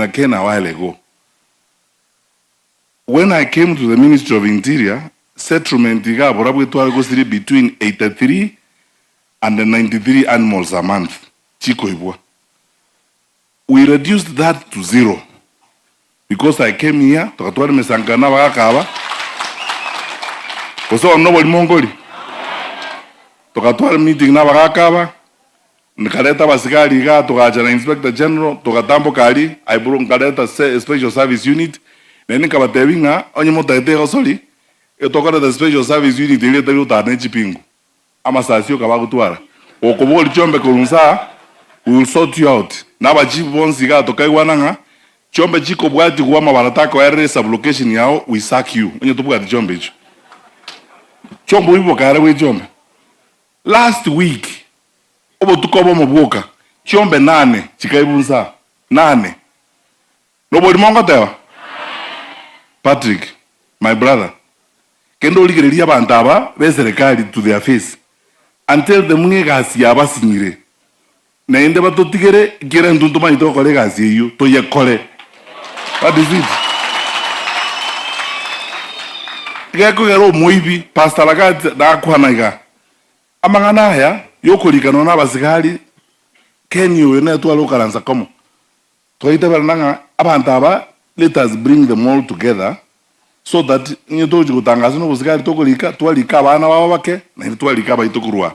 na Ken a while ago. When I came to the Ministry of Interior, settlement iga borabwo tware gosiria between 83 and 93 animals a month chikoibwa. We reduced that to zero because I came here togatwara emesankano na abagaka aba gose bono noborimo nkori? Togatwara meeting na abagaka aba Nkareta abasigari igaa togacha na Inspector General togatamboka aria I bro nkareta special service unit naende nkabatebia ng'a onye motagete egosori etokoreta special service unit eria etari gotara ne chipingu amasasi oka bagotwara gokoboria chiombe korwa nse aa we will sort you out na abachief bonsi igaa tokaigwana ng'a chiombe chikobwatigwa amabara takoerera esublocation yao we sack you onye tobwati chiombe echio chiombe oyio bokare bwe chiombe Last week obotuko obomo bwoka chiombe nane chikaibunsa nane noborimo ngoteba? Patrick my brother kende origererie abanto aba be serikali to their face and tell them ng'a egasi yabasinyire naende batotigere ekiagera intwe ntomanyete gokora egasi eyio toyekore that is it. Gekogera omoibi Pastor Lagat nakwana iga Amang'ana aya y'okorikanwa nabasigari, Ken oyo nere tware gokaransa komo, twaitaberana ng'a abanto aba let us bring them all together so that onye togochia gotangasa nobosigari tokorika, twarika abana babo abake naende twarika abaito korwa aa.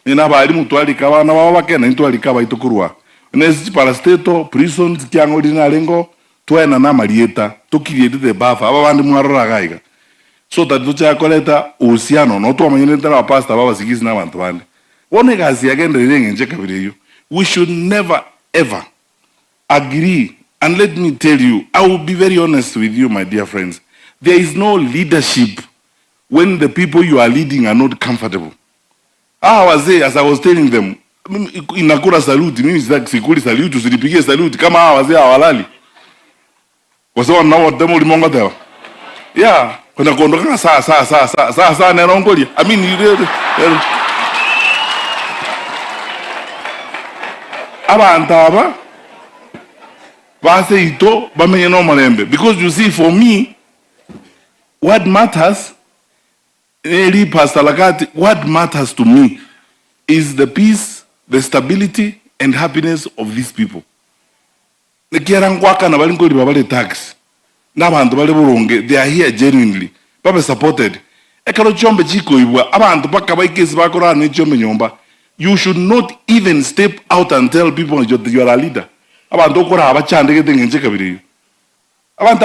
Onye na abalimu twarika abana babo abake naende twarika abaito korwa aa. Onye ase chiparastatal, prisons, kiang'o riria narenge oo, twaenana amarieta, to create the buffer, aba bande mwarora iga iga. So that tochake koreta uhusiano nabo twamanyanete na abapastor ba abasigisi na abanto bande. Bono egasi yagendereire eng'encho ekabira eyio. We should never ever agree and let me tell you, I will be very honest with you my dear friends, there is no leadership when the people you are leading are not comfortable. Hawa wazee as I was telling them, mimi inakula salute, mimi sikuli salute, usinipigie salute kama hawa wazee hawalali. Gose bono nabo oteme orimo ngoteba? Yeah, konya kondoka ng'a saa saa saa saa saa saa nero nkoria. I mean you really, really. Abanto aba baseito bamenye nomorembe because you see for me what matters eri Pastor Lagat what matters to me is the peace, the stability and happiness of these people. Ekiagera ngoakana bare nkoriba bare tax, na abanto bare boronge, they are here genuinely, babe supported. Ekero chiombe chikoibwa, abanto mpaka baike ase bakorara ne chiombe nyomba, you should not even step out and tell people that you are a leader. Abanto okoraba bachandegete engencho ekabira eyio. Abanto.